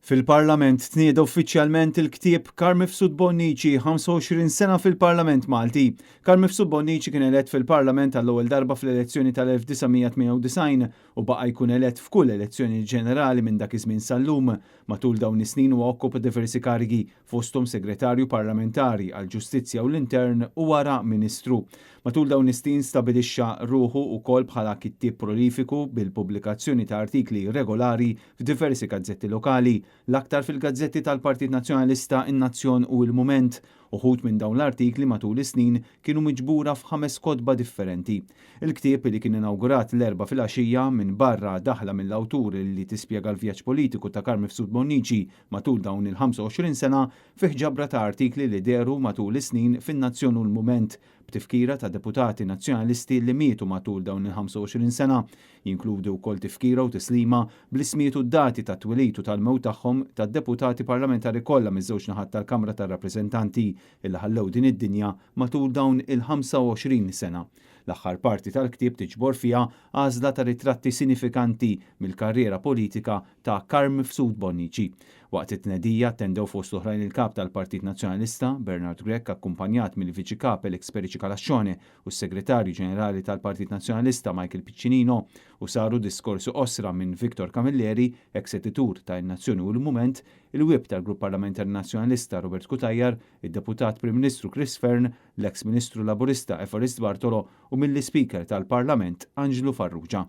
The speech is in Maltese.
Fil-Parlament tnieda uffiċjalment il-ktieb Carm Mifsud Bonnici 25 sena fil-Parlament Malti. Carm Mifsud Bonnici kien elett fil-Parlament għall-ewwel darba fl-elezzjoni tal-1998 u baqa' jkun elett f'kull elezzjoni ġenerali minn dak iż-żmien sal-lum. Matul dawn is-snin huwa okkupa diversi karigi, fosthom Segretarju Parlamentari għall-Ġustizzja u l-Intern u wara Ministru. Matul dawn is-snin stabilixxa ruħu wkoll bħala kittieb prolifiku bil-pubblikazzjoni ta' artikli regolari f'diversi gazzetti lokali, l-aktar fil-gazzetti tal-Partit Nazzjonalista In-Nazzjon u Il-Mument. Uħud minn dawn l-artikli matul is-snin kienu miġbura f'ħames kotba differenti. Il-ktieb, li kien inawgurat l-Erbgħa filgħaxija, minbarra daħla mill-awtur li tispjega l-vjaġġ politiku ta' Carm Mifsud Bonnici matul dawn il-25 sena, fih ġabra ta' artikli li dehru matul is-snin f'In-Nazzjon u l-Mument, b'tifkira ta' deputati Nazzjonalisti li mietu matul dawn il-25 sena. Jinkludi wkoll tifkira u tislima, bl-ismijiet u d-dati tat-twelid u tal-mewt tagħhom, tad-deputati parlamentari kollha miż-żewġ naħat tal-Kamra tar-Rappreżentanti illi ħallew din id-dinja matul dawn il-25 sena. L-aħħar parti tal-ktieb tiġbor fiha għażla ta' ritratti sinifikanti mill-karriera politika ta' Carm Mifsud Bonnici. Waqt it-tnedija attendew fost l-oħrajn il-Kap tal-Partit Nazzjonalista, Bernard Grech akkumpanjat mill-Viċi Kap Alex Perici Calascione u s-Segretarju Ġenerali tal-Partit Nazzjonalista Michael Piccinino u saru diskorsi qosra minn Victor Camilleri, eks editur ta' In-Nazzjon u Il-Mument, il-Whip tal-Grupp Parlamentari Nazzjonalista Robert Cutajar, id-Deputat Prim Ministru Chris Fearne, l-eks Ministru Laburista Evarist Bartolo u mill-Ispeaker tal-Parlament Anġlu Farrugia.